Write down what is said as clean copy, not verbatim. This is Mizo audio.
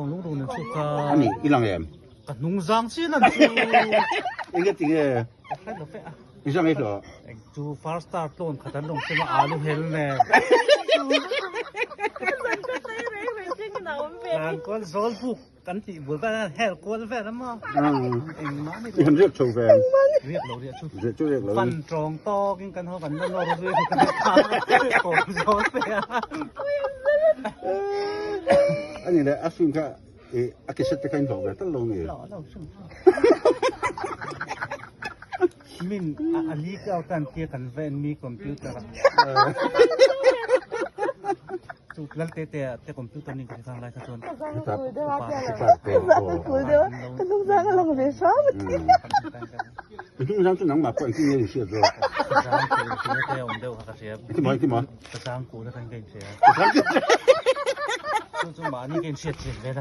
Ani, i lang em? Ka hnung zang chian an chu. Enge tinge? I zang ei hlawh? Chu first star tlawn khat an rawn sem a alu hel nen. Kan kual zawl buk kan tih bul vel an hel kual vel a maw? Engmah ni. I han riak chho ve. Riak lo riak chu. Riak chu riak lo. Fan tawng tawkin kan haw kan la nawr zui kan kawm zawl pe a. Ani le a film kha i a cassette te kha in hlawh ve tal lo nge? Hlawh lo hrim hrim. Min a leak out an tia kan va en mi computer a. Chu lal te te te computer nin ka hre khang lai kha chuan. Ka zang a kul deuh a tia lo. Ka zang a kul deuh a ka hnung zang a lang ve hram a ti. I hnung zang chu nangmah pawh engtin nge in hriat zawk? Ka zang kul tia te a awm deuh kha ka hria. Engtin maw engtin maw? Ka zang kul atang ka inhria. Chu chu mahni ka inhriat chian ve la.